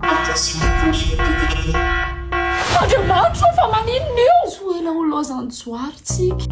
Attention, danger détecté. Andriamanitra ô fa maninona io? Tsy ho ela ho laozan'i Johary tsika.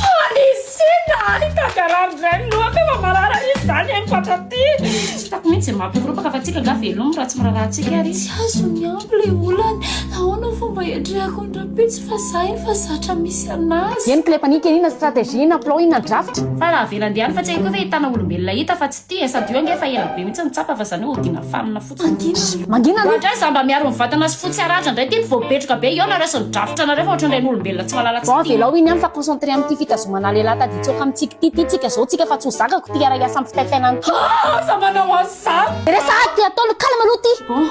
Fanisina! Hitady harary indray ny lohako efa marary izy izany eny tratra aty. Tsy hitako mihitsy izay mampikoropaka fa tsika angaha velomy raha tsy miraharaha antsika ary izy. Tsy azony ampy ilay olana. Ahoana ny fomba hiatrehako ny rahampitso fa za efa zatra misy anazy. Eny kle panique inona stratégie inona plan inona drafitra. Fa raha avela andeha any fa tsy haiko koa ve ahitana olombelona hita fa tsy tia e, sady io ange efa ela be mihitsy no tsapa fa zany hoe hodiana fanina fotsiny. Mangina. Mangina aloha. Oadray za mba miaro ny vatana sy fo tsy haratra ndray ty vao betroka be eo nareo sy ny drafitra nareo fa ohatran'ireny olombelona tsy mahalala tsy Bon tia. avelao iny ihany fa concentré amin'ity fitazomana lehilahy tady hitsoaka amintsika ity ty tsika zao tsika fa tsy ho zakako ty hiara hiasa amin'ny fitaitainana ty. Ah, aza manao an'izany. Resaha ty atao le calme aloha ty. Bon,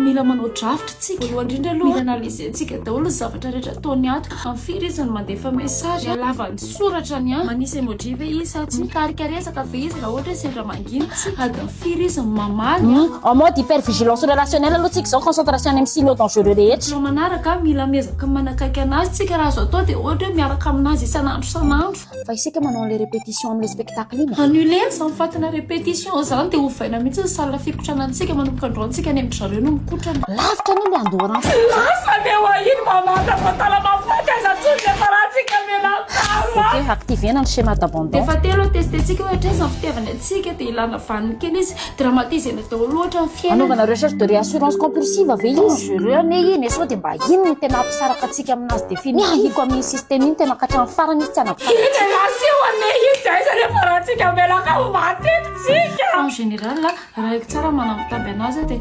mila manao drafitra tsika. Voalohany indrindra aloha, mila analyser-ntsika daholo ny zavatra rehetra ataony ato. Amin'ny firy izy no mandefa message, halavan'ny soratrany an. Manisy emoji ve izy sa tsy? Mitarika resaka ve izy raha ohatra hoe sendra mangina? Adiny firy izy no mamaly an. En mode hyper vigilance relationnelle aloha tsika izao, concentration any amin'ny signaux dangereux rehetra. Plan manaraka, mila miezaka manakaiky anazy tsika raha azo atao dia ohatra hoe miaraka aminazy isan'andro isan'andro. Fa isika manao an'ilay répétition amin'ilay spectacle iny e. Annuler izany fatina répétition izany dia ovaina mihitsy ny salle fikotranantsika manomboka androany tsika any amin-dry zareo no mikotrana. Lavitra anie ilay andoharano. Lasa ve hoa iny mamanta voatala mahafaty aiza tsony le farantsika mianatara. Ok, activer-na ny schéma d'abandon. Dia fahatelo tester-tsika hoe hatraiza ny fitiavany antsika dia ilana vaniny kely izy. Dramatiser-na daholo ohatra ny fiainana. Anaovana recherche de réassurance compulsive ve izy? Dangereux anie iny e, sao dia mba iny no tena hampisaraka antsika aminazy définitive. Ny ahiko amin'iny système iny tena ka hatramin'ny farany izy tsy hanavotana Iny antsika. relation anie iny dia aiza le farantsika miaraka ho maty eto tsika. En général raha haiko tsara manambitamby anazy aho dia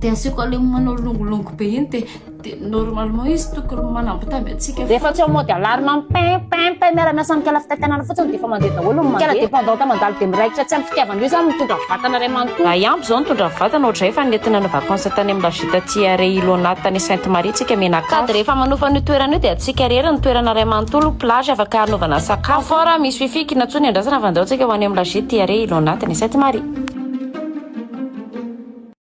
dia asiako an'ilay manao longolongo be iny dia Dia normalement izy tokony manambitamby antsika foana. Rehefa tsy en mode alarme pin pin pin miara-miasa amin'ny kala fitaintainana fotsiny dia efa mandeha daholo ny mandeha. Kala dépendante mandalo dia miraikitra tsy amin'ny fitiavana io izany mitondra vatana iray manontolo. Raha hiampy izao nitondra vatana ohatr'izay efa nentina ny vacances tany amin'ny la gîte Tiare Ilona tany Sainte Marie tsika mianakavy. Sady rehefa manofa an'io toerana io dia antsika irery ny toerana iray manontolo, plage afaka hanaovana sakafo. Confort, misy wifi, kina intsony andrasana fa andao tsika ho any amin'ny la gîte Tiare Ilona tany Sainte Marie.